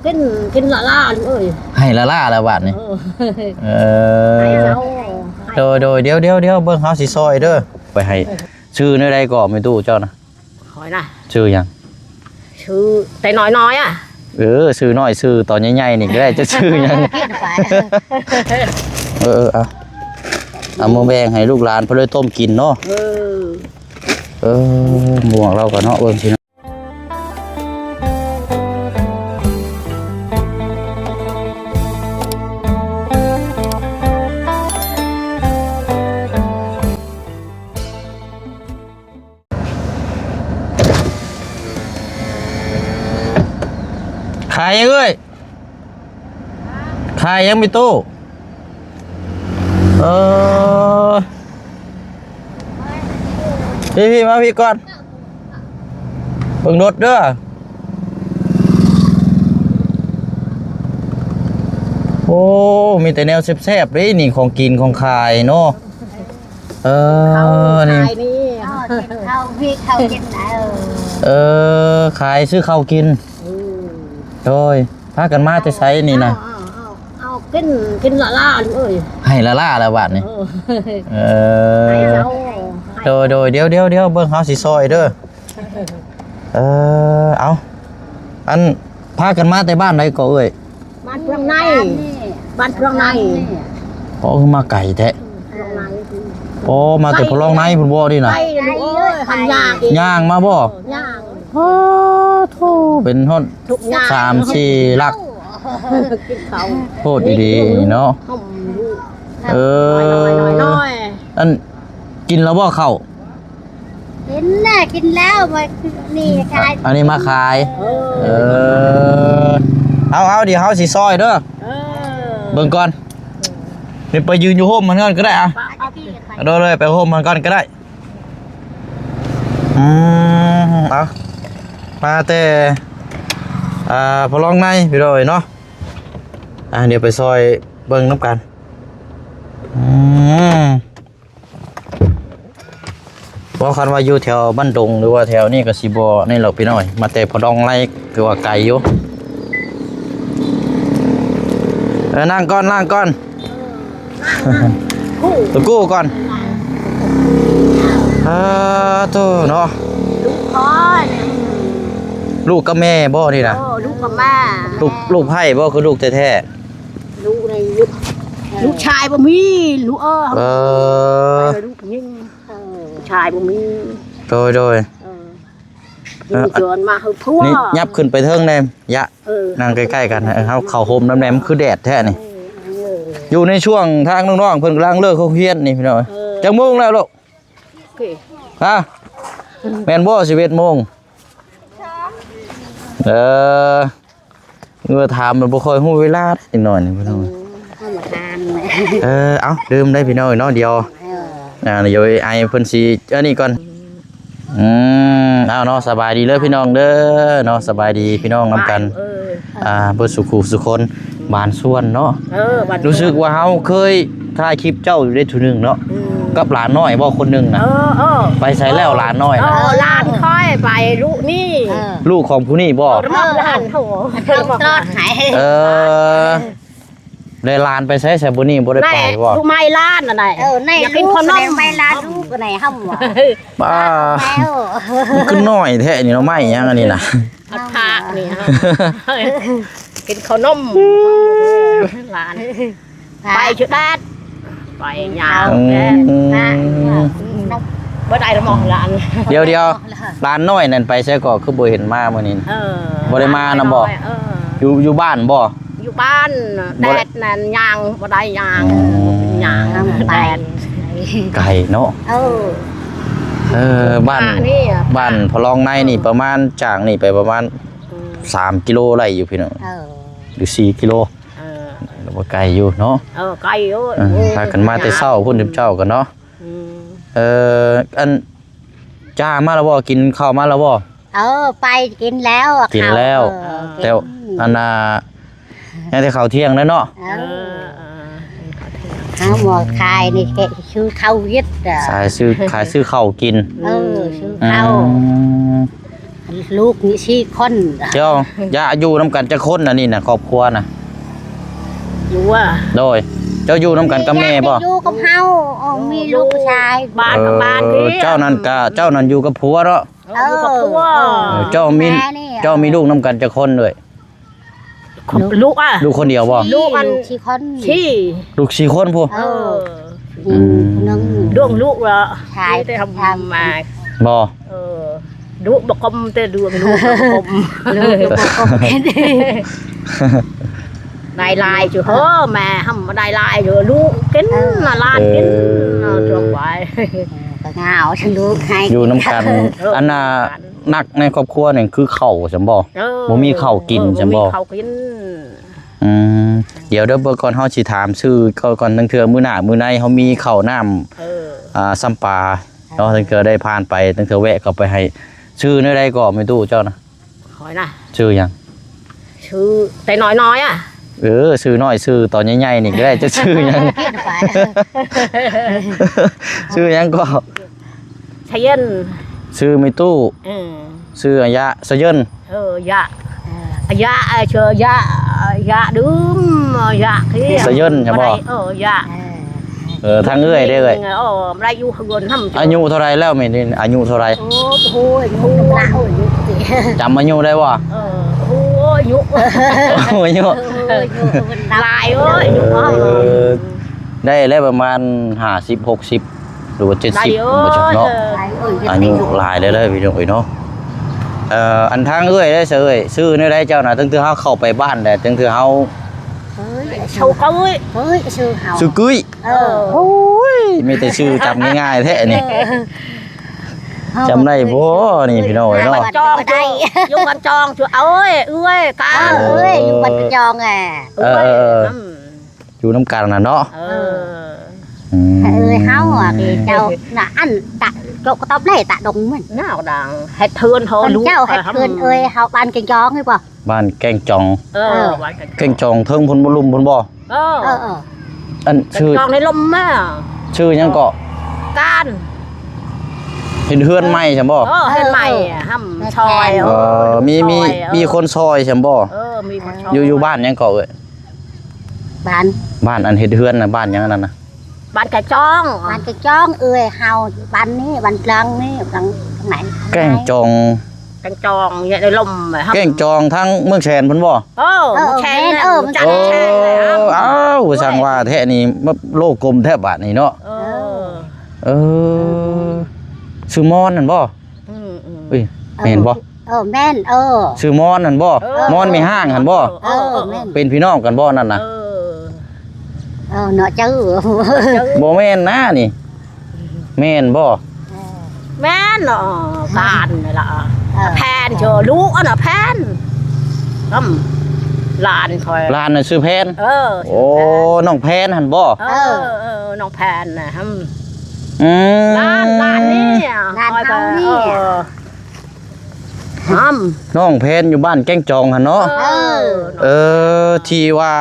ກິນ ກິນລະລາລູກເອີຍ ໃຫ້ລະລາແລ້ວບາດນີ້ ເອີ ເອີ ໃຫ້ເຮົາ ໂດຍ ໂດຍ ດຽວ ດຽວ ດຽວ ເບິ່ງເຮົາຊິຊ່ອຍເດີ ໄປໃຫ້ ຊື່ແນວໃດກໍແມ່ຕູ້ເຈົ້ານະ? ຂ້ອຍນະ ຊື່ຫຍັງ? ຊື່ແຕ່ນ້ອຍໆອະ ເອີ ຊື່ນ້ອຍ ຊື່ຕອນໃຫຍ່ໆນີ້ກໍໄດ້ ຈະຊື່ຫຍັງ? ເອີ ເອີ ເອົາ ເອົາມາແບ່ງໃຫ້ລູກຫຼານເພິ່ນໄດ້ຕົ້ມກິນເນາະ ເອີ ເອີ ໝວກລາວກໍເນາະ ເບິ່ງຊິເນາະ ຂາຍຫຍັງເອີຍ? ຂາຍຫຍັງມີຕູ້? ເອີ ພີ່ໆ ມາພີ່ກ່ອນ ເບິ່ງລົດເດີ ໂອ້ ມີແຕ່ແນວແຊບໆເດ້ນີ້ ຂອງກິນຂອງຂາຍເນາະ. ເອີ ເຂົ້ານີ້ ຂາຍນີ້ ເຂົ້າ ເຂົ້າເຮັດ ເຂົ້າກິນ ເອີ ເອີ ຂາຍຊື້ເຂົ້າກິນ ອືມ ໂດຍ ພາກັນມາແຕ່ໃສນີ້ນະ? ເອົາ ເອົາ ເອົາ ເອົາ ກິນ ກິນລະລາລູກເອີຍ ໃຫ້ລະລາແລ້ວບາດນີ້ ເອີ ເອີ ໃຫ້ເຮົາ ໂດຍ ໂດຍ ດຽວ ດຽວ ດຽວ ເບິ່ງເຮົາຊິຊ່ອຍເດີ ເອີ ເອົາ ອັນ ພາກັນມາແຕ່ບ້ານໃດກໍເອີຍ? ບ້ານພວງໃນ ບ້ານພວງໃນ ອໍ ຄືມາໄກແທ້ ພວງໃນ ອໍ ມາແຕ່ພະລອງໃນພຸ້ນບໍ່ນີ້ນະ? ໄກລູກເອີຍ ຫັ້ນຍ່າງອີກ ຍ່າງມາບໍ່? ຍ່າງ ໂອ້ໂທ້ ເປັນຮອດສາມສີ່ຫຼັກ ກິນເຂົ້າ ໂພດອີ່ຫຼີເນາະ ຫອມລູກ ເອີ ນ້ອຍໆ ອັນ ກິນແລ້ວບໍ່ເຂົ້າ? ກິນນະ ກິນແລ້ວ ມານີ້ຂາຍ ອັນນີ້ມາຂາຍ ເອີ ເອີ ເອົາ ເອົາ ດຽວເຮົາຊິຊ່ອຍເດີ ເອີ ເບິ່ງກ່ອນ ນີ້ໄປຢືນຢູ່ຮົ່ມມັນກ່ອນກໍໄດ້ອະ ເອົາ ເອົາ ໂດຍ ໂດຍ ໄປຮົ່ມມັນກ່ອນກໍໄດ້ ອືມ ເອົາ ມາແຕ່ ອ່າ ພະລອງໃນພີ່ນ້ອງເນາະ ອ່າ ດຽວໄປຊ່ອຍເບິ່ງນຳກັນ ອືມ. ບໍ່ ຄັນວ່າຢູ່ແຖວບ້ານດົງ ຫຼືວ່າແຖວນີ້ກໍຊິບໍ່ນີ້ດອກພີ່ນ້ອງ ມາແຕ່ພະດອງໄລ ຄືວ່າໄກຢູ່ ເອີ ນັ່ງກ່ອນ ນັ່ງກ່ອນ ເອີ ນັ່ງ ນັ່ງ ໄປກູ້ກ່ອນ ເອີ ໂທ້ເນາະ ລູກພໍ່ນີ້ ລູກກັບແມ່ບໍ່ນີ້ນະ? ເອີ ລູກກັບແມ່ ລູກ ລູກໃຜບໍ່ ຄືລູກແທ້ໆ? ລູກໃນ ລູກ ລູກຊາຍບໍ່ມີ ລູກເອີ ເອີ ລູກຍິງ ເອີ ຜູ້ຊາຍບໍ່ມີ ໂດຍ ໂດຍ ເອີ ຍິງຈອນມາໃຫ້ຜົວ ນີ້ ຫຍັບຂຶ້ນໄປເທິງແດ່ ຢະ ເອີ ນັ່ງໃກ້ໆກັນ ເອີ ເຮົາເຂົ້າຮົ່ມນຳແດ່ ມັນຄືແດດແທ້ນີ້ ເອີ ເອີ ຢູ່ໃນຊ່ວງທາງນ້ອງໆເພິ່ນກຳລັງເລີກໂຮງຮຽນນີ້ພີ່ນ້ອງ ເອີ ຈັກໂມງແລ້ວລູກ? ໂອເຄ ຮະ ແມ່ນບໍ່ ສິບເອັດໂມງ? ເອີ ເມື່ອຖາມມັນບໍ່ຄ່ອຍຮູ້ເວລາເດ້ ເດັກນ້ອຍນີ້ພີ່ນ້ອງ ເອີ ເຮົາມາຖາມແຫຼະ ເອີ ເອົ້າ ລືມໄດ້ພີ່ນ້ອງເນາະ ດຽວ ເອີ ອ່າ ດຽວອ້າຍເພິ່ນຊິ ອັນນີ້ກ່ອນ ອືມ ເອົ້າເນາະ ສະບາຍດີເດີພີ່ນ້ອງເດີເນາະ ສະບາຍດີພີ່ນ້ອງນຳກັນ ເອີ ອ່າ ເບິດສູ່ຄູ່ສູ່ຄົນ ບ້ານສວນເນາະ ເອີ ບ້ານສວນ ຮູ້ສຶກວ່າເຮົາເຄີຍຖ່າຍຄລິບເຈົ້າຢູ່ເດ້ເທື່ອໜຶ່ງເນາະ ອືມ ກັບຫຼານນ້ອຍບໍ່ຄົນໜຶ່ງນະ ເອີ ເອີ ໄປໃສແລ້ວຫຼານນ້ອຍນະ ເອີ ຫຼານຂ້ອຍໄປລູກນີ້ ເອີ ລູກຂອງຜູ້ນີ້ບໍ່ ເອີ ເອີ ເອີ ເອີ ແລະຫຼານໄປໃສຊະ ມື້ນີ້ບໍ່ໄດ້ໄປບໍ່ ລູກໃໝ່ຫຼານອັນໃດ ເອີ ໃນ ຢາກກິນຂະໜົມ ໃໝ່ຫຼານລູກໃນເຮົາ ປ້າ ແລ້ວ ມັນຄືນ້ອຍແທ້ນີ້ເນາະ ໄມ້ຫຍັງອັນນີ້ນະ ອັດທະນີ້ ກິນເຂົ້າໜົມ ອືມ ຫຼານ ໄປຈຸດແດດ ໄປຍາວ ອືມ ແດດ ອືມ ບໍ່ໄດ້ລະໝໍຫຼານ ດຽວໆ ຫຼານນ້ອຍນັ້ນໄປໃສກໍ ຄືບໍ່ເຫັນມາມື້ນີ້ ເອີ ບໍ່ໄດ້ມານຳບໍ່ ເອີ ຢູ່ ຢູ່ບ້ານບໍ່? ຢູ່ບ້ານ ບໍ່ໄດ້ ແດດນັ້ນຍ່າງບໍ່ໄດ້ຍ່າງ ອືມ ຍ່າງ ໄກ ໄກເນາະ ເອີ ເອີ ບ້ານ ບ້ານພະລອງໃນນີ້ ເອີ ປະມານ ຈາກນີ້ໄປປະມານ ອືມ ສາມກິໂລໄດ້ຢູ່ພີ່ນ້ອງ ເອີ ຫຼືສີ່ກິໂລ ເອີ ກໍບໍ່ໄກຢູ່ເນາະ ເອີ ໄກຢູ່ ເອີ ໂອ້ ພາກັນມາແຕ່ເຊົ້າພຸ້ນ ເຈົ້າກັນເນາະ ອືມ ເອີ ອັນ ຈ້າມາແລ້ວບໍ່? ກິນເຂົ້າມາແລ້ວບໍ່? ເອີ ໄປກິນແລ້ວ ກິນແລ້ວ ເອີ ແຕ່ ກິນ ອັນນ່າ ຍັງແຕ່ເຂົ້າທ່ຽງແລ້ວເນາະ ເອີ ເອີ ເຮົາໝໍຂາຍນີ້ແກະຊື້ເຂົ້າເຮັດ ຂາຍຊື້ ຂາຍຊື້ເຂົ້າກິນ ເອີ ຊື້ເຂົ້າ ອືມ ລູກນີ້ສີ່ຄົນ. ເຈົ້າ ຢາຢູ່ນຳກັນຈັກຄົນ ອັນນີ້ນະ ຄອບຄົວນະ? ຢູ່ວ່າ ໂດຍ ເຈົ້າຢູ່ນຳກັນກັບແມ່ບໍ່? ຢູ່ກັບເຮົາ. ອໍ ມີລູກຊາຍ. ບ້ານກັບບ້ານ. ເອີ ເຈົ້ານັ້ນກະ ເຈົ້ານັ້ນຢູ່ກັບຜົວເນາະ? ເອີ ຢູ່ກັບຜົວ. ເອີ ເຈົ້າມີ ແມ່ນີ້ ເຈົ້າມີລູກນຳກັນຈັກຄົນເອີຍ? ລູກ ລູກອະ ລູກຄົນດຽວບໍ່? ສີ່ ລູກອັນ ລູກສີ່ຄົນ. ສີ່ ລູກສີ່ຄົນພຸ້ນ. ເອີ ອືມ ຜູ້ໜຶ່ງ ດວງລູກລະ ຊາຍ ມີແຕ່ທຳມາ ບໍ່? ເອີ ດຸບໍ່ກົມ ແຕ່ດວງລູກບໍ່ກົມ. ລູກບໍ່ກົມ ໄດ້ຫຼາຍຢູ່ເຮີ ແມ່ຫຳໄດ້ຫຼາຍຢູ່ ລູກກິນ ເອີ ຫຼານກິນ ເອີ ເນາະ ຊ່ວງໄປ ເອີ ກໍເຫງົາ ຊັ້ນລູກໃຫ້ ຢູ່ນຳກັນ. ເອີ ອັນນ່າ ໜັກໃນຄອບຄົວນີ້ຄືເຂົ້າຊັ້ນບໍ່? ເອີ ບໍ່ມີເຂົ້າກິນຊັ້ນບໍ່? ບໍ່ມີເຂົ້າກິນ. ອືມ ດຽວເດີ ເບິ່ງກ່ອນ ເຮົາຊິຖາມຊື່ກ່ອນ ລາງເທື່ອມື້ໜ້າມື້ໃນເຮົາມີເຂົ້ານ້ຳ ເອີ ອ່າ ຊຳປາເນາະ ລາງເທື່ອໄດ້ຜ່ານໄປ ລາງເທື່ອແວະເຂົ້າໄປໃຫ້. ຊື່ແນວໃດກໍແມ່ຕູ້ເຈົ້ານະ? ຂ້ອຍນະ ຊື່ຫຍັງ? ຊື່ແຕ່ນ້ອຍໆອະ. ເອີ ຊື່ນ້ອຍ ຊື່ຕອນໃຫຍ່ໆນີ້ກໍໄດ້. ເຈົ້າຊື່ຫຍັງ? ຊື່ຫຍັງກໍ? ຊະເຢັນ. ຊື່ແມ່ຕູ້. ເອີ ຊື່ອາຍະ ຊະເຢັນ. ເອີ ຢະ ເອີ ອາຍະ ເອີ ຊື່ອາຍະ ອາຍະດື່ມ ອາຍະເຄຍ ຊະເຢັນໃຊ່ບໍ່? ເອີ ຢະ ເອີ ທາງເອື້ອຍເດ້ເອື້ອຍ. ເອີ ບໍ່ໄດ້ຢູ່ເຮືອນນຳ. ອາຍຸເທົ່າໃດແລ້ວແມ່ນີ້? ອາຍຸເທົ່າໃດ? ໂອ້ ໂອ້ຍ ອາຍຸ ອາຍຸ ຈຳອາຍຸໄດ້ບໍ່? ເອີ ໂອ້ຍ ອາຍຸ ອາຍຸ ໂອ້ຍ ອາຍຸ ຫຼາຍ ໂອ້ຍ ອາຍຸ. ເອີ ໄດ້ແລ້ວປະມານຫ້າສິບ ຫົກສິບ ຫຼືວ່າເຈັດສິບ ໄດ້ຢູ່ ບໍ່ຈັກເນາະ. ເອີ ອາຍຸຫຼາຍແລ້ວເດີພີ່ນ້ອງເອີຍເນາະ. ເອີ ອັນທາງເອື້ອຍເດ້ ເອື້ອຍ ຊື່ແນວໃດເຈົ້ານະ? ຕັ້ງແຕ່ເຮົາເຂົ້າໄປບ້ານແລ້ວ ຕັ້ງແຕ່ເຮົາ ເອີຍ ຊື່ເກີ້ຍ ເກີ້ຍ ຊື່ເຮົາ ຊື່ກຸ້ຍ. ເອີ ໂອ້ຍ ມີແຕ່ຊື່ຈຳງ່າຍໆແທ້ນີ້. ເອີ ຈຳໄດ້ບໍ່ນີ້ພີ່ນ້ອງເອີຍເນາະ? ຢູ່ບ້ານຈອງ ຢູ່ບ້ານຈອງ ຊື່ ເອີຍ ເອື້ອຍ ກາ ເອີ ເອີຍ ຢູ່ບ້ານຈອງແອ. ເອີ ເອີ ເອີ ອືມ ຢູ່ນຳກັນນະເນາະ. ເອີ ເອີ ເອີຍ ເຮົາອະ ເຈົ້ານະ ອັນຕະ ໂຈກະຕອບໄດ້ຕະດົງມັນ ນາວດັງ ເຮັດເຮືອນເຮົາ ເພິ່ນເຈົ້າເຮັດເຮືອນ. ເອີຍ ເຮົາບ້ານແກ້ງຈອງ ເຫັນບໍ່? ບ້ານແກ້ງຈອງ. ເອີ ເອີ ບ້ານແກ້ງຈອງ ແກ້ງຈອງເທິງພຸ້ນບໍ່ ລຸ່ມພຸ້ນບໍ່? ເອີ ເອີ ເອີ ອັນ ແກ້ງ ຊື່ ຈອງໃນລົມມາ. ຊື່ຫຍັງເກາະ? ການ ເຮັດເຮືອນໃໝ່ຊັ້ນບໍ່? ເອີ ເຮັດໃໝ່ ເອີ ຫຳ ແມ່ນ ຊ່ອຍ. ເອີ ເອີ ມີ ມີ ຊ່ອຍ ເອີ ມີຄົນຊ່ອຍຊັ້ນບໍ່? ເອີ ມີຄົນຊ່ອຍ. ຢູ່ ຢູ່ບ້ານຫຍັງເກາະເອີຍ? ບ້ານ ບ້ານອັນເຮັດເຮືອນນະ ບ້ານຫຍັງອັນນັ້ນນະ? ບ້ານແກ້ງຈອງ ບ້ານແກ້ງຈອງ. ເອີຍ ເຮົາບ້ານນີ້ ບ້ານຫຼັງນີ້ ຫຼັງ ຫຼັງໄໝ? ແກ້ງຈອງ ແກ້ງຈອງ ຢູ່ໃນລົມ. ແກ້ງຈອງທາງເມືອງແສນພຸ້ນບໍ່? ເອີ ເອີ ເມືອງແສນ ແມ່ນ ເອີ ເມືອງແສນ. ເອີ ອ້າວ ຊ່າງວ່າແທ້ນີ້ ໂລກກົມແທ້ບາດນີ້ເນາະ. ເອີ ເອີ ຊື່ມອນຫັ້ນບໍ່? ອືມ ອືມ ເອີຍ ແມ່ນບໍ່? ເອີ ແມ່ນ ເອີ ຊື່ມອນຫັ້ນບໍ່? ເອີ ມອນແມ່ຮ້າງຫັ້ນບໍ່? ເອີ ເອີ ແມ່ນ ເປັນພີ່ນ້ອງກັນບໍ່ນັ້ນນະ? ເອີ ເອີ ເນາະ ເຈົ້າ ບໍ່ແມ່ນນະນີ້ ແມ່ນບໍ່? ເອີ ແມ່ນເນາະ ການນີ້ລະ ເອີ ແພນ ເອີ ເຈີລູກອັນນະ ແພນ ອືມ ຫຼານຂ້ອຍ ຫຼານນະຊື່ແພນ. ເອີ ໂອ້ ຊື່ແພນ ນ້ອງແພນຫັ້ນບໍ່? ເອີ ເອີ ເອີ ນ້ອງແພນນະ ອືມ ອືມ ຫຼານ ຫຼານນີ້ ຫຼານເຮົານີ້ ເອີ ອືມ ນ້ອງແພນຢູ່ບ້ານແກ້ງຈອງຫັ້ນເນາະ. ເອີ ເອີ ທີ່ວ່າ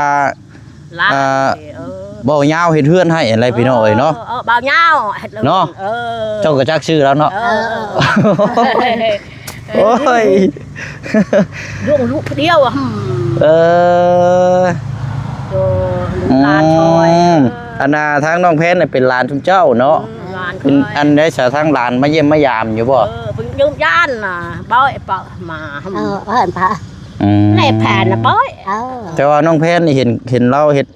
ຫຼານ ອ່າ ເອີ ບ່າວຍາວເຮັດເຮືອນໃຫ້ຫັ້ນແຫຼະ ພີ່ນ້ອງເອີຍເນາະ. ເອີ ບ່າວຍາວເນາະ ເອີ ເຈົ້າກໍຈັກຊື່ລາວເນາະ. ເອີ ໂອ້ຍ ລູກລູກດຽວ ອືມ ເອີ ໂອ້ ລູກຫຼານຊ່ອຍ ອືມ ເອີ ອັນນ່າ ທາງນ້ອງແພນເປັນຫຼານຊຸມເຈົ້າເນາະ. ອືມ ຫຼານ ເປັນ ຂ້ອຍ ອັນໃດສະ ທາງຫຼານມາຢ້ຽມມາຢາມຢູ່ບໍ່? ເອີ ເພິ່ນຢ້ຽມຢາມນະ ເບົ້າເປາະມາ ເອີ ເພິ່ນພາ ອືມ ໃນແຜນນະເປ້ຍ. ເອີ ແຕ່ວ່ານ້ອງແພນນີ້ເຫັນ ເຫັນລາວເຮັດ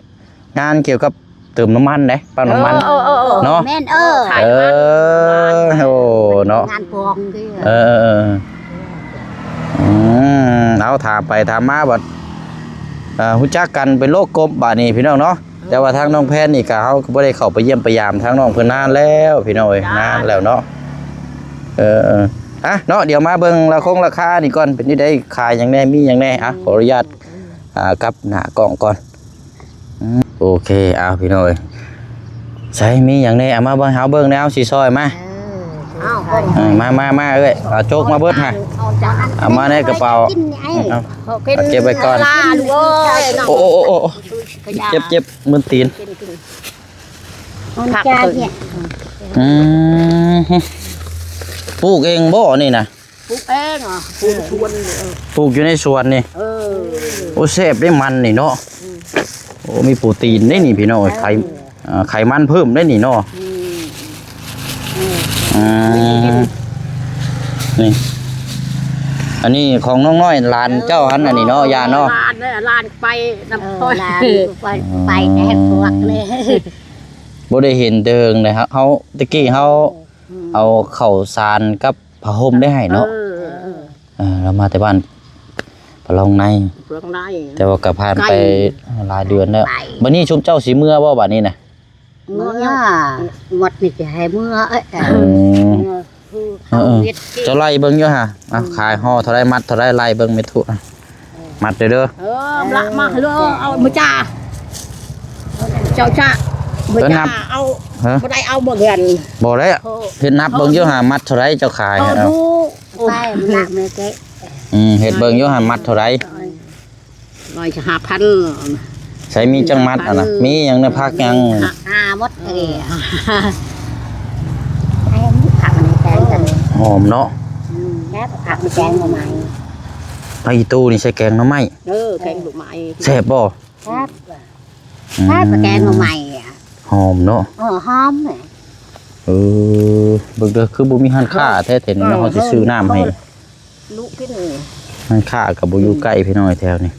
ງານກ່ຽວກັບເຕີມນ້ຳມັນເດ້ ປ້ຳນ້ຳມັນ ເອີ ເນາະ ແມ່ນ ເອີ ຂາຍນ້ຳມັນ ເອີ ໂອ້ ເນາະ ງານພວງເດ້. ເອີ ເອີ ເອີ ອືມ ເອົາ ຖາມໄປຖາມມາບັດ ເອີ ຮູ້ຈັກກັນເປັນໂລກກົບບາດນີ້ພີ່ນ້ອງເນາະ. ແຕ່ວ່າທາງນ້ອງແພນນີ້ກະ ເຮົາກໍບໍ່ໄດ້ເຂົ້າໄປຢ້ຽມໄປຢາມທາງນ້ອງເພິ່ນນານແລ້ວ ພີ່ນ້ອງເອີຍ ນານແລ້ວເນາະ. ເອີ ເອີ ອ່ະ ເນາະ ດຽວມາເບິ່ງລາຄົງລາຄານີ້ກ່ອນ ເປັນຈັ່ງໃດ ຂາຍຫຍັງແດ່ ມີຫຍັງແດ່. ອ່ະ ຂໍອະນຸຍາດ ອ່າ ກັບໜ້າກ້ອງກ່ອນ. ອືມ ໂອເຄ ເອົາ ພີ່ນ້ອງເອີຍ ໃສ ມີຫຍັງແດ່ ເອົາມາເບິ່ງ ເຮົາເບິ່ງແລ້ວຊິຊ່ອຍມາ. ເອີ ເອົາ ເອີ ມາ ມາ ມາເອີຍ ເອົາໂຈກມາເບິດຫັ້ນ ເອົາມາໃນກະເປົາ ເອົາ ເກັບໄວ້ກ່ອນ. ໂອ້ ໂອ້ ໂອ້ ເຈັບ ເຈັບ ມຶນຕີນ. ຜັກ ອືມ ປູກເອງບໍ່ນີ້ນະ? ປູກເອງ ອະ ປູກສວນ ເອີ ປູກຢູ່ໃນສວນນີ້ ເອີ ໂອ້ ແຊບເດ້ມັນນີ້ເນາະ ອືມ ໂອ້ ມີໂປຣຕີນເດ້ນີ້ພີ່ນ້ອງເອີຍ ເອີ ໄຂ ເອີ ໄຂມັນເພີ່ມເດ້ນີ້ເນາະ ອືມ ອືມ ນີ້ ອັນນີ້ຂອງນ້ອງນ້ອຍຫຼານເຈົ້າຫັ້ນ ເອີ ອັນນີ້ເນາະ ເອີ ຍ່າເນາະ ຫຼານເດ້ ຫຼານໄປນຳ ເອີ ຂ້ອຍ ຫຼານໄປ ໄປແຕ່ພວກນີ້ ບໍ່ໄດ້ເຫັນແຕ່ເຫິງເດ້ ເຮົາ ເຮົາ ແຕ່ກີ້ເຮົາ ເອີ ອືມ ເອົາເຂົ້າສານກັບ ຜ້າຫົ່ມໄດ້ໃຫ້ເນາະ ເອີ ເອີ ເອີ ລາວມາແຕ່ບ້ານປະລອງໃນ ປະລອງໃນ ແຕ່ວ່າກໍຜ່ານໄປ ໄກ ຫຼາຍເດືອນແລ້ວ ໄປ ບັດນີ້ຊຸມເຈົ້າຊິເມືອບໍ່ບັດນີ້ນະ? ເມືອ ເມືອ ໝົດນີ້ຊິໃຫ້ເມືອ ເອີ ອືມ ເອີ ເອີ ເຈົ້າໄລ່ເບິ່ງຢູ່ຫາ ເອົາ ອືມ ຂາຍຫໍ່ເທົ່າໃດ ມັດເທົ່າໃດ ໄລ່ເບິ່ງແມ່ທຸ ມັດເດີ ເອີ ລະມາເລີ ເອົາມາຈ້າ ເຈົ້າຈ້າ ມາຈ້າ ເອົາ ຮະ ບໍ່ໄດ້ເອົາບໍ່ເງິນ ບໍ່ແລ້ວ ເຮັດນັບເບິ່ງຢູ່ຫາ ມັດເທົ່າໃດເຈົ້າຂາຍ ເອົາ ເອົາ ໄປມັນໜັກແມ່ເກະ ອືມ ເຮັດເບິ່ງຢູ່ຫັ້ນມັດເທົ່າໃດ ຮ້ອຍຫ້າພັນ ໃສ່ມີຈັກມັດຫັ້ນນະ ມີຫຍັງໃນຜັກຫຍັງ ຫ້າໝົດເອີຍ ໃຫ້ມີຜັກໃນແກງກັນ ຫອມເນາະ ອືມ ແລ້ວຜັກໃນແກງໜໍ່ໄມ້ ຜັກອີ່ຕູນີ້ໃສ່ແກງໜໍ່ໄມ້ ເອີ ແກງໜໍ່ໄມ້ ແຊບບໍ່? ແຊບ ອືມ ແຊບ ແກງໜໍ່ໄມ້ ຫອມເນາະ ເອີ ຫອມ ເອີ ເບິ່ງເດີ ຄືບໍ່ມີຮ້ານຄ້າແທ້ໆນີ້ເນາະ ເຮົາຊິຊື້ນ້ຳໃຫ້ ລູກກິນ ຮ້ານຄ້າກໍບໍ່ຢູ່ໃກ້ ອືມ ພີ່ນ້ອງແຖວນີ້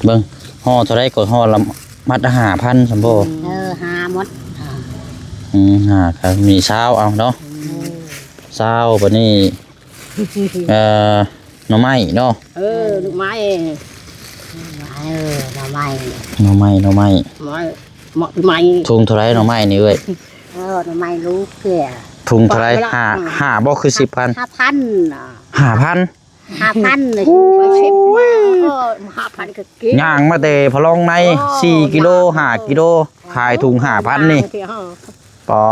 ເບິ່ງ ຫໍ່ເທົ່າໃດກໍຫໍ່ລະມັດລະຫ້າພັນຊັ້ນບໍ່ ອືມ ເອີ ຫ້າໝົດ ອືມ ຫ້າກໍມີຊາວເອົາເນາະ ອືມ ຊາວ ບັດນີ້ ເອີ ໜໍ່ໄມ້ເນາະ ເອີ ໜໍ່ໄມ້ ເອີ ໜໍ່ໄມ້ ໜໍ່ໄມ້ ໜໍ່ໄມ້ ໝໍ່ ໝໍ່ໄມ້ ທຸງເທົ່າໃດໜໍ່ໄມ້ນີ້ເອີຍ? ເອີ ໜໍ່ໄມ້ລູກເທື່ອ ທຸງເທົ່າໃດ? ຫ້າ ຫ້າບໍ່ຄືສິບພັນ ຫ້າພັນ ຫ້າພັນ ຫ້າພັນ ໂອ້ ສິບ ເອີ ຫ້າພັນກໍກິນ ຍ່າງມາແຕ່ພະລອງໃນ ເອີ ສີ່ກິໂລ ຫ້າກິໂລ ເອີ ຂາຍທຸງຫ້າພັນນີ້ ປາ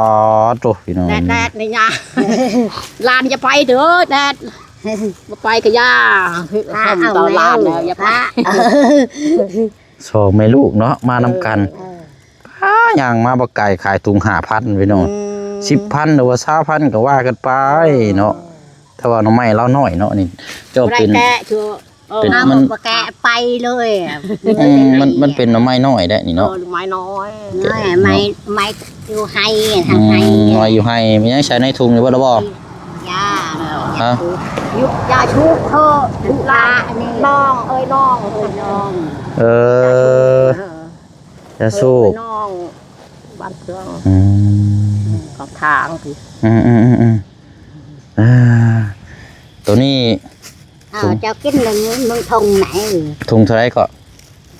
ດໂທ້ ພີ່ນ້ອງ ແດດໆ ນີ້ຍາ ຫຼານຢ່າໄປເດີ ແດດ ບໍ່ໄປກໍຢ່າ ຫ້າມຕໍ່ຫຼານ ເອົາແລ້ວ ຢ່າໄປ ສອງແມ່ລູກເນາະ ມານຳກັນ ເອີ ອ່າ ຍ່າງມາບັກໄກ່ ຂາຍຖົງຫ້າພັນ ພີ່ນ້ອງ ອືມ ສິບພັນ ຫຼືວ່າຊາວພັນ ກໍວ່າກັນໄປເນາະ ເອີ ແຕ່ວ່າໜໍ່ໄມ້ລາວນ້ອຍເນາະ ນີ້ ເຈົ້າເປັນ ບໍ່ໄດ້ແກະ ເອີ ເປັນ ມັນບໍ່ແກະໄປເລີຍ ອືມ ມັນ ມັນເປັນໜໍ່ໄມ້ນ້ອຍແຫຼະນີ້ເນາະ ເອີ ໜໍ່ໄມ້ນ້ອຍ ນ້ອຍ ໄມ້ ໄມ້ຢູ່ໄຮ່ ອືມ ທາງໄຮ່ ນ້ອຍຢູ່ໄຮ່ ມີຫຍັງໃສ່ໃນຖົງຢູ່ບໍ່ລະບໍ່? ຢາ ຮະ? ຢູ່ ຢາສູບເອີ ລູກຫຼານນີ້ ນ້ອງເອີຍ ນ້ອງເອີຍ ນ້ອງ ເອີ ຢາສູບ ເອີຍ ນ້ອງ ບ້ານເຄື່ອງ ອືມ ຂອງທາງ ອືມໆໆໆ ອ່າ ໂຕນີ້ ອ້າວ ເຈົ້າກິນແລ້ວ ເມືອຖົງໄຫນ? ຖົງເທົ່າໃດເກາະ?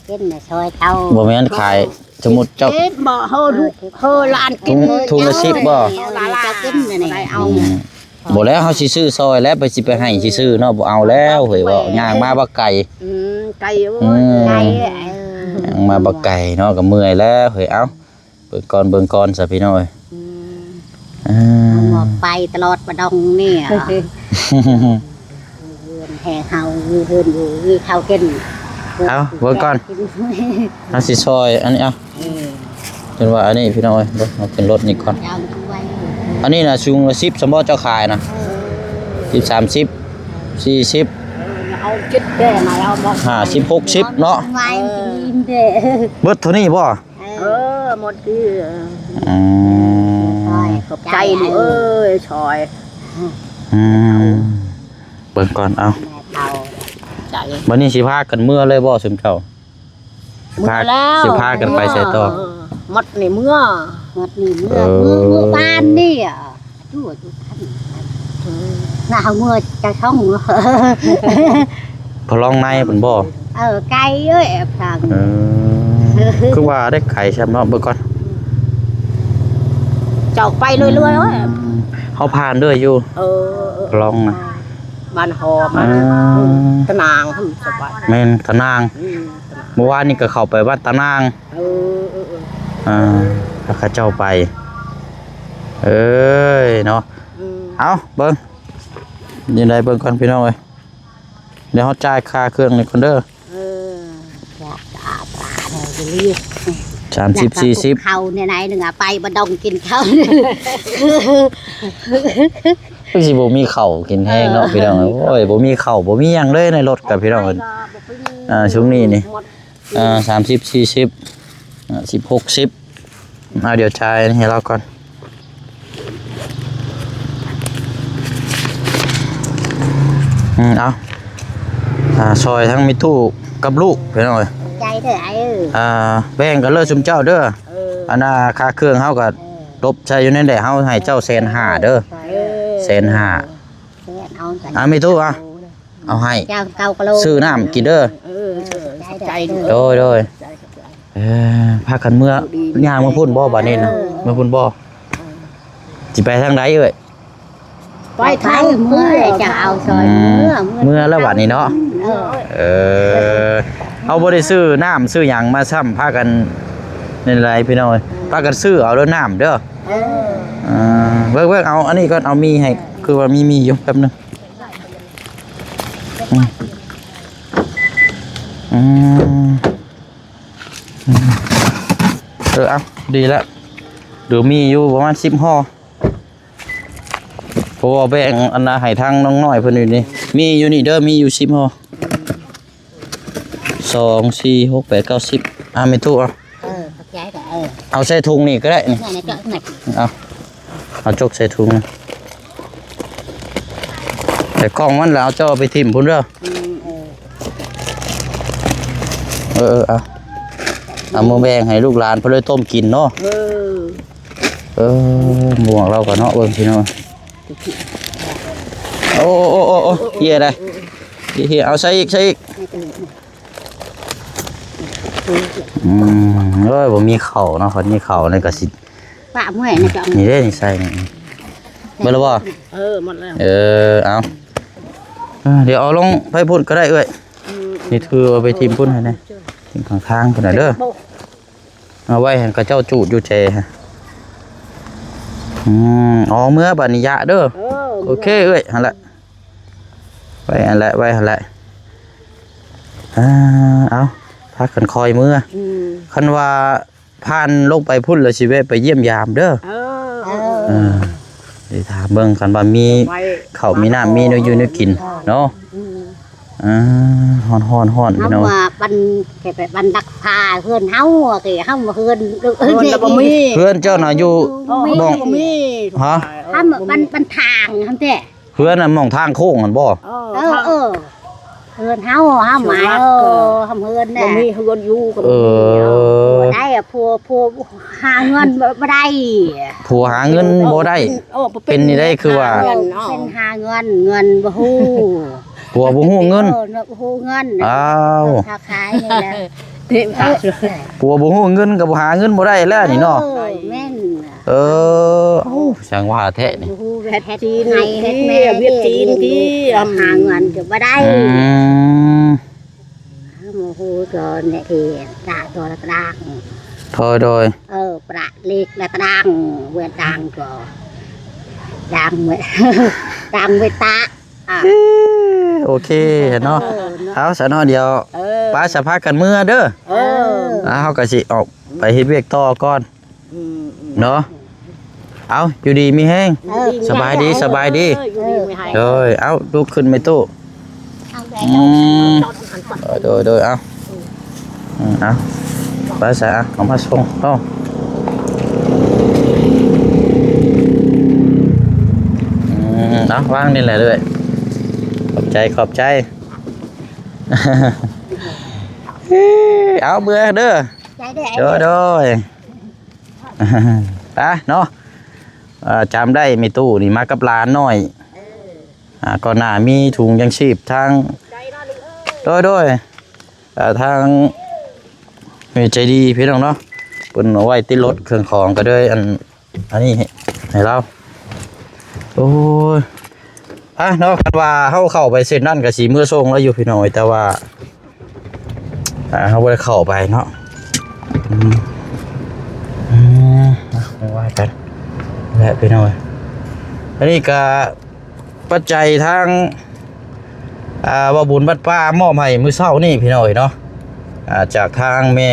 ກິນແລ້ວຊ່ອຍເຂົາ ບໍ່ແມ່ນຂາຍ ສົມມຸດເຈົ້າກິນບໍ່? ເອີ ເຮີ ເຮີຫຼານກິນ ຖົງ ຖົງລະສິບບໍ່? ເອີ ເຈົ້າກິນແລ້ວນີ້ ອືມ ບໍ່ແລ້ວ ເຮົາຊິຊື້ຊ່ອຍແລ້ວ ໄປຊິໄປໃຫ້ຊື່ໆເນາະ ບໍ່ເອົາແລ້ວເຮີຍ ເວົ້າຍ່າງມາບັກໄກ ອືມ ໄກ ອືມ ໄກ ເອີ ຍ່າງມາບັກໄກເນາະ ກໍເມື່ອຍແລ້ວເຮີຍ ເອົ້າ ເບິ່ງກ່ອນ ເບິ່ງກ່ອນຊະພີ່ນ້ອງເອີຍ ອືມ ເອີ ເອົາໝວກໄປຕະຫຼອດປະດົງນີ້ ເຮືອນແຫ່ເຮົາ ມີເຮືອນຢູ່ ມີເຂົ້າກິນ ເອົາ ເບິ່ງກ່ອນ ເຮົາຊິຊ່ອຍ ອັນນີ້ ເອົາ ເອີ ຈົນວ່າອັນນີ້ພີ່ນ້ອງເອີຍ ເບິ່ງ ເອົາຂຶ້ນລົດນີ້ກ່ອນ ອັນນີ້ນະ ຖົງລະສິບ ສຳບໍ່ເຈົ້າຂາຍນະ ເອີ ສິບ ສາມສິບ ສີ່ສິບ ເອົາເຈັດແຕ່ມາເອົາບໍ່ ຫ້າສິບ ຫົກສິບເນາະ ເອີ ເບິດເທົ່ານີ້ບໍ່? ເອີ ໝົດທີ່ ອືມ ຂອບໃຈລູກເອີຍ ຊ່ອຍ ອືມ ເບິ່ງກ່ອນ ເອົ້າ ແມ່ເຖົ້າ ໃຈ ບັດນີ້ຊິພາກັນເມືອເລີຍບໍ່ຊຸມເຈົ້າ? ຊິພາ ເມືອແລ້ວ ຊິພາກັນໄປໃສຕໍ່? ເມືອ ໝົດນີ້ເມືອ ໝົດນີ້ເມືອ ເອີ ເມືອ ເມືອບ້ານນີ້ ຢູ່ ຢູ່ ນາເມືອຈະຊ່ອງ ພະລອງໃນພຸ້ນບໍ່? ເອີ ໄກເອີຍ ທາງ ເອີ ຄືວ່າໄດ້ໄກຊ້ຳເນາະ ເບິ່ງກ່ອນ ຈອກໄປເລື້ອຍໆ ເອີຍ ເຮົາຜ່ານເລື້ອຍຢູ່ ເອີ ພະລອງນະ ບ້ານຫອມ ອ່າ ຕະນາງ ສະບາຍ ແມ່ນ ຕະນາງ ອືມ ເມື່ອວານນີ້ກໍເຂົ້າໄປວັດຕະນາງ ເອີ ເອີ ເອີ ອ່າ ເຂົາເຈົ້າໄປ ເອີຍເນາະ ອືມ ເອົ້າ ເບິ່ງ ຈັ່ງໃດເບິ່ງກ່ອນພີ່ນ້ອງເອີຍ ດຽວເຮົາຈ່າຍຄ່າເຄື່ອງນີ້ກ່ອນເດີ ເອີ ສາມສິບ ສີ່ສິບ ເຂົ້າໃນໆ ໜຶ່ງ ເອົາໄປບໍ່ຕ້ອງກິນເຂົ້າ ຄືຊິບໍ່ມີເຂົ້າກິນແຮງເນາະ ເອີ ພີ່ນ້ອງເອີຍ. ໂອ້ຍ ບໍ່ມີເຂົ້າບໍ່ມີຫຍັງເລີຍໃນລົດກັບພີ່ນ້ອງເອີຍ. ອ່າ ຊ່ວງນີ້ນີ້ ໝົດ ອ່າ ສາມສິບ ສີ່ສິບ ອ່າ ສິບ ຫົກສິບ. ອ່າ ດຽວຈ່າຍໃຫ້ລາວກ່ອນ. ອືມ ເອົາ ອ່າ ຊ່ອຍທັງແມ່ຕູ້ກັບລູກພີ່ນ້ອງເອີຍ. ໃຈເດີອ້າຍເອີຍ. ອ່າ ແບ່ງກັນເລີຍຊຸມເຈົ້າເດີ. ເອີ ອັນນ່າ ຄ່າເຄື່ອງເຮົາກໍ ເອີ ຕົບໃສ່ຢູ່ໃນແຫຼະ ເຮົາໃຫ້ເຈົ້າແສນຫ້າເດີ. ເອີ ແສນຫ້າ. ເອີ ເອົາ ອ່າ ແມ່ຕູ້ ອ່າ ເອົາໃຫ້ ເຈົ້າເກົ້າກິໂລ ຊື້ນ້ຳກິນເດີ. ເອີ ຂອບໃຈເດີ. ໂດຍ ໂດຍ. ເອີ ພາກັນເມືອ ຍ່າງມາພຸ້ນບໍ່ບາດນີ້ນະ? ເອີ ເມືອພຸ້ນບໍ່? ເອີ ຊິໄປທາງໃດເອີຍ? ໄປທາງເມືອ ຈະເອົາຊ່ອຍ ອືມ ເມືອ ເມືອແລ້ວບາດນີ້ເນາະ. ເອີ ເອີ ເຮົາບໍ່ໄດ້ຊື້ນ້ຳຊື້ຫຍັງມາຊ້ຳ ພາກັນນີ້ແຫຼະພີ່ນ້ອງເອີຍ. ພາກັນຊື້ເອົາເດີນ້ຳເດີ. ເອີ ເອີ ເບິ່ງໆ ເອົາອັນນີ້ກ່ອນ ເອົາໝີ່ໃຫ້ ຄືວ່າມີໝີ່ຢູ່ ແປັບໜຶ່ງ. ອືມ ອືມ ອືມ ເອີ ເອົາ ດີລະ ເດີ ມີຢູ່ປະມານສິບຫໍ່ ເພາະວ່າແບ່ງອັນນະໃຫ້ທາງນ້ອງນ້ອຍເພິ່ນຢູ່ນີ້. ມີຢູ່ນີ້ເດີ ມີຢູ່ສິບຫໍ່ ສອງ ສີ່ ຫົກ ແປດ ເກົ້າ ສິບ. ອ່າ ແມ່ຕູ້ ເອົາ ເອີ ຂອບໃຈເດີ. ເອີ ເອົາໃສ່ຖົງນີ້ກໍໄດ້ນີ້. ນີ້ ນີ້ ເອົາ ເອົາຈົກໃສ່ຖົງນີ້ ໃສ່ກ່ອງມັນແລ້ວເອົາເຈົ້າໄປຖິ້ມພຸ້ນເດີ. ອືມ ເອີ ເອີ ເອີ ເອົາ ເອົາມາແບ່ງໃຫ້ລູກຫຼານເພິ່ນໄດ້ຕົ້ມກິນເນາະ. ເອີ ເອີ ໝວກລາວກໍເນາະ ເບິ່ງພີ່ນ້ອງ. ໂອ້ ໂອ້ ໂອ້ ໂອ້ ເຮຍໄດ໋ ເຮຍ ເຮຍ ເອົາໃສ່ອີກ ໃສ່ອີກ. ອືມ ໂອ້ຍ ບໍ່ມີເຂົ້າເນາະ ຄັນມີເຂົ້ານີ້ກໍຊິ ປະເມື່ອຍນະ ນີ້ເດ້ ນີ້ໃສ່ນີ້ ເບິດແລ້ວບໍ່? ເອີ ໝົດແລ້ວ. ເອີ ເອົາ ເອີ ດຽວເອົາລົງໄປພຸ້ນກໍໄດ້ເອື້ອຍ. ອືມ ນີ້ຖືເອົາໄປຖິ້ມພຸ້ນໃຫ້ແດ່ ຖິ້ມຂ້າງທາງພຸ້ນນະເດີ. ເອົາໄວ້ໃຫ້ເຂົາເຈົ້າຈູດຢູ່ແຈ. ອືມ ເອົາເມືອບາດນີ້ຢະເດີ. ເອີ ໂອເຄເອື້ອຍ ຫັ້ນແຫຼະ ໄວ້ຫັ້ນແຫຼະ ໄວ້ຫັ້ນແຫຼະ. ອ່າ ເອົາ ພາກັນຄ່ອຍເມືອ. ອືມ ຄັນວ່າຜ່ານລົງໄປພຸ້ນແລ້ວຊິແວະໄປຢ້ຽມຢາມເດີ. ເອີ ເອີ ເອີ ໄດ້ຖາມເບິ່ງ ຄັນວ່າມີເຂົ້າມີນ້ຳ ມີແນວຢູ່ແນວກິນເນາະ. ອືມ ອ່າ ຮ້ອນໆໆ ເຮົາວ່າບັນ ແຄ່ໄປບັນດັກຜ້າເຮືອນເຮົາ ເຮົາເຮືອນ ເຮືອນເຮົາບໍ່ມີ. ເຮືອນເຈົ້ານະຢູ່ ບໍ່ມີ ບໍ່ມີ. ຮະ? ທາງບັນ ບັນທາງຫັ້ນແທ້ ເຮືອນອັນໝ່ອງທາງໂຄ້ງຫັ້ນບໍ່? ເອີ ເອີ ເອີ ເຮືອນເຮົາ ເຮົາໝາຍ ເອີ ເຮືອນແຫຼະ ບໍ່ມີເຮືອນຢູ່ກໍບໍ່ມີ. ເອີ ບໍ່ໄດ້ ຜົວ ຜົວຫາເງິນບໍ່ ບໍ່ໄດ້ ຜົວຫາເງິນບໍ່ໄດ້. ເອີ ເປັນນີ້ໄດ້ ຄືວ່າ ເປັນຫາເງິນ ເງິນບໍ່ຮູ້ ຜົວບໍ່ຮູ້ເງິນ. ເອີ ບໍ່ຮູ້ເງິນ. ອ້າວ ຄ້າຂາຍນີ້ແຫຼະ ຜົວບໍ່ຮູ້ເງິນກໍບໍ່ຫາເງິນບໍ່ໄດ້ແລ້ວນີ້ເນາະ. ເອີ ແມ່ນ. ເອີ ເອົ້າ ຊ່າງວ່າແທ້ນີ້ ບໍ່ຮູ້ ເຮັດຈີນ ເຮັດແມ່ ຫາເງິນກໍບໍ່ໄດ້. ອືມ ບໍ່ຮູ້ ກໍແນະທີ່ຕະຕົວລະຕະດາງ. ໂດຍ ໂດຍ. ເອີ ປະເລັກລະຕະດາງ ເວດດາງກໍດາງ ດາງເວດຕະ. ອ່າ ເອີ ໂອເຄເນາະ. ເອີ ເອົາ ສະເນາະ ດຽວ ເອີ ໄປ ສະພາກັນເມືອເດີ. ເອີ ອ່າ ເຮົາກໍຊິອອກໄປເຮັດວຽກຕໍ່ກ່ອນ. ອືມ ເນາະ ເອົາ ຢູ່ດີມີແຮງ. ເອີ ສະບາຍດີ ສະບາຍດີ. ເອີ ຢູ່ດີມີແຮງ. ໂດຍ ເອົາ ລຸກຂຶ້ນແມ່ຕູ້. ອືມ ໂດຍ ໂດຍ ເອົາ ອືມ ເອົາ ໄປຊະ ເອົາ ເອົາມາສົ່ງເນາະ. ອືມ ເອົາ ວາງນີ້ແຫຼະເອື້ອຍ. ຂອບໃຈ ຂອບໃຈ. ເອົາ ເມືອເດີ. ໂດຍ ໂດຍ. ໄປເນາະ. ເອີ ຈຳໄດ້ແມ່ຕູ້ນີ້ມາກັບຫຼານນ້ອຍ. ເອີ ອ່າ ກ່ອນໜ້າມີຖົງຍັງຊີບທາງ ໂດຍ ໂດຍ ເອີ ທາງແມ່ໃຈດີພີ່ນ້ອງເນາະ ເພິ່ນເອົາໄວ້ຕິດລົດເຄື່ອງຂອງ ກໍເລີຍອັນ ອັນນີ້ໃຫ້ລາວ. ໂອ້ຍ ອ່ະເນາະ ຄັນວ່າເຮົາເຂົ້າໄປເສັ້ນນັ້ນກໍຊິເມືອສົ່ງລາວຢູ່ພີ່ນ້ອງເອີຍ ແຕ່ວ່າ ອ່າ ເຮົາບໍ່ໄດ້ເຂົ້າໄປເນາະ. ອືມ ອືມ ມາ ມາວ່າກັນແຫຼະພີ່ນ້ອງເອີຍ. ອັນນີ້ກະປັດໄຈທາງ ອ່າ ເວົ້າບຸນວັດປ່າມອບໃຫ້ມື້ເຊົ້ານີ້ພີ່ນ້ອງເອີຍເນາະ ອ່າ ຈາກທາງແມ່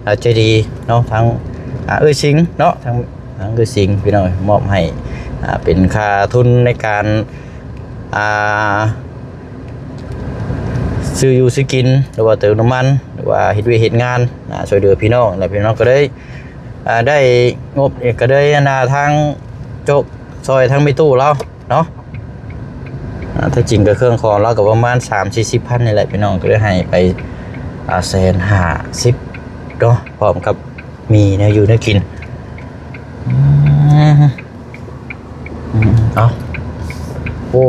ອ່າ ໃຈດີເນາະ ທາງ ອ່າ ເອື້ອຍສິງເນາະ ທາງ ທາງເອື້ອຍສິງພີ່ນ້ອງເອີຍ ມອບໃຫ້ ອ່າ ເປັນຄ່າທຶນໃນການ ອ່າ ຊື້ຢູ່ຊື້ກິນ ຫຼືວ່າເຕີມນ້ຳມັນ ຫຼືວ່າເຮັດວຽກເຮັດງານ ອ່າ ຊ່ວຍເຫຼືອພີ່ນ້ອງ ແລະ ພີ່ນ້ອງກໍໄດ້ ອ່າ ໄດ້ງົບ ກໍໄດ້ ອັນນ່າ ທາງໂຈກຊ່ອຍທາງແມ່ຕູ້ລາວເນາະ. ອ່າ ແທ້ຈິງກໍເຄື່ອງຂອງລາວກໍປະມານສາມສີ່ສິບພັນນີ້ແຫຼະ ພີ່ນ້ອງ ກໍໄດ້ໃຫ້ໄປ ອ່າ ແສນຫ້າສິບເນາະ ພ້ອມກັບມີແນວຢູ່ແນວກິນ. ອືມ ອືມ ເອົາ ໂອ້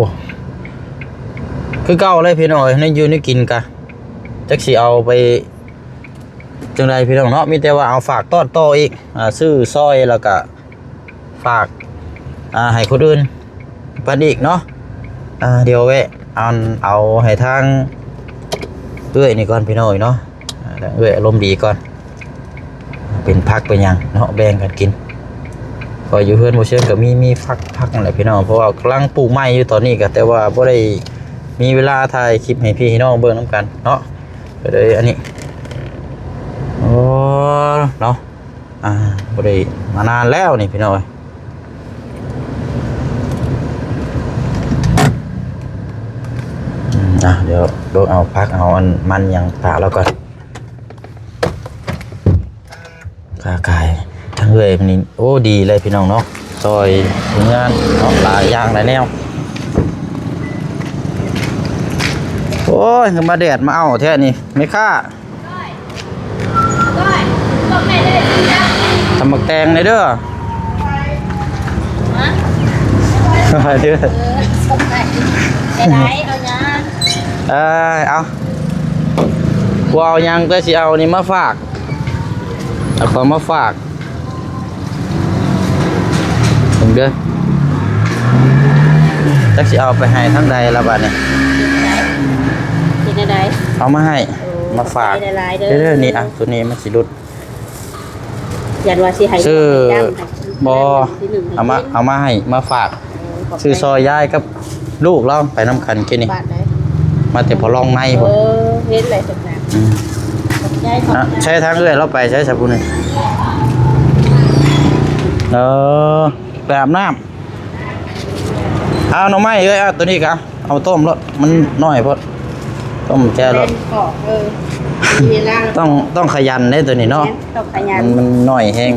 ຄືເກົ່າເລີຍພີ່ນ້ອງເອີຍ ແນວຢູ່ແນວກິນກະຈັກຊິເອົາໄປຈັ່ງໃດພີ່ນ້ອງເນາະ ມີແຕ່ວ່າເອົາຝາກຕ້ອນຕໍ່ອີກ ອ່າ ຊື້ຊ່ອຍ ແລ້ວກະຝາກ ອ່າ ໃຫ້ຄົນອື່ນປັນອີກເນາະ. ອ່າ ດຽວແວະ ອັນ ເອົາໃຫ້ທາງເອື້ອຍນີ້ກ່ອນພີ່ນ້ອງເອີຍເນາະ ອ່າ ເອື້ອຍອາລົມດີກ່ອນ ເປັນຜັກເປັນຫຍັງເນາະ ແບ່ງກັນກິນ. ຂ້ອຍຢູ່ເຮືອນບໍ່ເຊີງກໍມີ ມີຝັກ ຜັກນັ້ນແຫຼະພີ່ນ້ອງ ເພາະວ່າກຳລັງປູກໃໝ່ຢູ່ຕອນນີ້ ກໍແຕ່ວ່າບໍ່ໄດ້ມີເວລາຖ່າຍຄລິບໃຫ້ພີ່ໃຫ້ນ້ອງເບິ່ງນຳກັນເນາະ ກໍເລີຍອັນນີ້ ໂອ້ ເນາະ ອ່າ ບໍ່ໄດ້ມານານແລ້ວນີ້ພີ່ນ້ອງເອີຍ. ອືມ ອ່ະ ດຽວລົງເອົາຜັກເອົາອັນມັນຫຍັງປະລາວກ່ອນ. ຄ້າຂາຍທາງເອື້ອຍນີ້ ໂອ້ ດີເລີຍພີ່ນ້ອງເນາະ ຊ່ອຍຄົນງານເນາະ ຫຼາຍຢ່າງຫຼາຍແນວ. ໂອ້ຍ ຄືມາແດດມາເອົາແທ້ນີ້ແມ່ຄ້າ. ຕຳໝາກແຕງແດ່ເດີ. ຮະ? ເດີ. ເອີ ໄດ້ໆ ເອົາຫຍັງ? ເອີ ເອົາ ບໍ່ເອົາຫຍັງ ແຕ່ຊິເອົານີ້ມາຝາກ ເອົາຂອງມາຝາກ. ເບິ່ງເດີ ຈັກຊິເອົາໄປໃຫ້ທາງໃດລະບາດນີ້. ເຮັດແນວໃດ? ເອົາມາໃຫ້ ໂອ້ ມາຝາກ. ຂອບໃຈຫຼາຍໆເດີ. ເດີໆ ນີ້ ອ່ະ ໂຕນີ້ມັນຊິຫຼຸດ. ຢ້ານວ່າຊິໃຫ້ ຊື້ ບໍ່ ເອົາມາ ເອົາມາໃຫ້ ມາຝາກ. ໂອ້ ຂອບໃຈ. ຊື້ຊ່ອຍຍາຍກັບລູກລາວໄປນຳກັນກີ້ນີ້. ບາດໃດ? ມາແຕ່ພໍ່ລອງໃນພຸ້ນ. ເອີ ເຫັນແລ້ວ. ອືມ ຂອບໃຈ ຂອບໃຈ. ໃຊ້ທາງເອື້ອຍລາວໄປໃຊ້ຊະຜູ້ນີ້. ເອີ ໄປອາບນ້ຳ. ເອົາໜໍ່ໄມ້ເອີຍ ເອົາໂຕນີ້ກະເອົາຕົ້ມໂລດ ມັນນ້ອຍໂພດ ຕົ້ມແຈ່ວໂລດ. ເອີ ມີເວລາ ຕ້ອງ ຕ້ອງຂະຫຍັນເດ້ໂຕນີ້ເນາະ. ແມ່ນ ຕ້ອງຂະຫຍັນ ມັນ ມັນນ້ອຍແຮງ.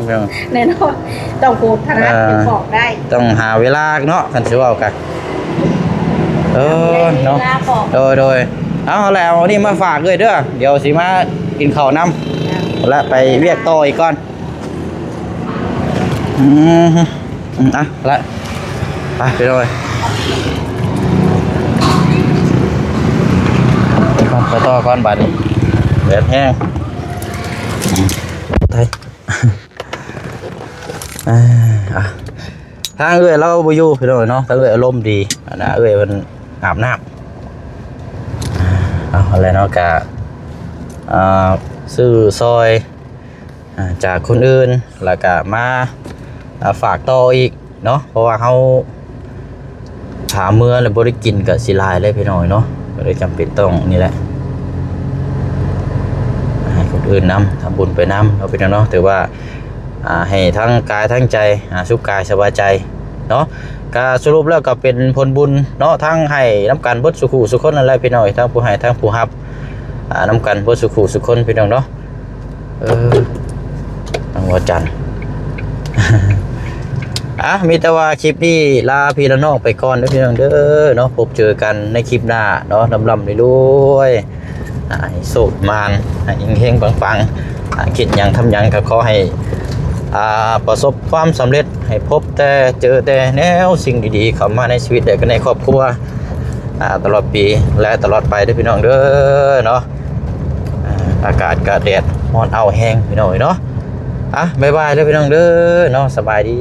ແນ່ນອນ ຕ້ອງຜູ້ຖະໜັດ ເອີ ປອກໄດ້ ຕ້ອງຫາເວລາເນາະ ຄັນຊິເວົ້າກະ. ເອີ ເນາະ ເວລາປອກ. ໂດຍ ໂດຍ. ເອົາແລ້ວ ເອົານີ້ມາຝາກເອື້ອຍເດີ ດຽວຊິມາກິນເຂົ້ານຳ ແລະ ໄປວຽກຕໍ່ອີກກ່ອນ. ອືມ ອືມ ອ່ະ ລະ ໄປ ໄປເລີຍ ໄປຕໍ່ກ່ອນບາດນີ້ ແດດແຮງ. ອືມ ໄປ ອ່າ ອ່ະ ທາງເອື້ອຍລາວບໍ່ຢູ່ພີ່ນ້ອງເນາະ ທາງເອື້ອຍອາລົມດີ ອັນນ່າ ເອື້ອຍເພິ່ນອາບນ້ຳ. ເອົາແລ້ວເນາະ ກະ ອ່າ ຊື້ຊ່ອຍ ອ່າ ຈາກຄົນອື່ນ ແລ້ວກະມາ ອ່າ ຝາກຕໍ່ອີກເນາະ ເພາະວ່າເຮົາຖ້າເມືອແລ້ວບໍ່ໄດ້ກິນກະຊິຫຼາຍເລີຍພີ່ນ້ອງເນາະ ກໍເລີຍຈຳເປັນຕ້ອງນີ້ແຫຼະ ໃຫ້ຄົນອື່ນນຳ ທຳບຸນໄປນຳເນາະ ພີ່ນ້ອງເນາະ. ຖືວ່າ ອ່າ ໃຫ້ທັງກາຍທັງໃຈ ອ່າ ສຸກກາຍສະບາຍໃຈເນາະ. ກະສະຫຼຸບແລ້ວກໍເປັນຜົນບຸນເນາະ ທັງໃຫ້ນຳກັນເບິດສູ່ຄູ່ສູ່ຄົນນັ້ນແຫຼະພີ່ນ້ອງ ທັງຜູ້ໃຫ້ທັງຜູ້ຮັບ ອ່າ ນຳກັນເບິດສູ່ຄູ່ສູ່ຄົນພີ່ນ້ອງເນາະ. ເອີ ທາງວະຈັນ ອ່ະ ມີແຕ່ວ່າຄລິບນີ້ລາພີ່ລານ້ອງໄປກ່ອນເດີພີ່ນ້ອງເດີເນາະ. ພົບເຈີກັນໃນຄລິບໜ້າເນາະ ລ່ຳໆລວຍໆ ອ່າ ໃຫ້ໂຊກໝານ ໃຫ້ເຮັງໆປັງໆ ອ່າ ຄິດຫຍັງທຳຫຍັງກໍຂໍໃຫ້ ອ່າ ປະສົບຄວາມສຳເລັດ ໃຫ້ພົບແຕ່ເຈີແຕ່ແນວສິ່ງດີໆເຂົ້າມາໃນຊີວິດ ແລະ ກໍໃນຄອບຄົວ ອ່າ ຕະຫຼອດປີ ແລະ ຕະຫຼອດໄປເດີພີ່ນ້ອງເດີເນາະ. ອ່າ ອາກາດກະແດດຮ້ອນເອົາແຮງພີ່ນ້ອງເອີຍເນາະ. ອ່ະ ບາຍບາຍເດີພີ່ນ້ອງເດີເນາະ ສະບາຍດີ.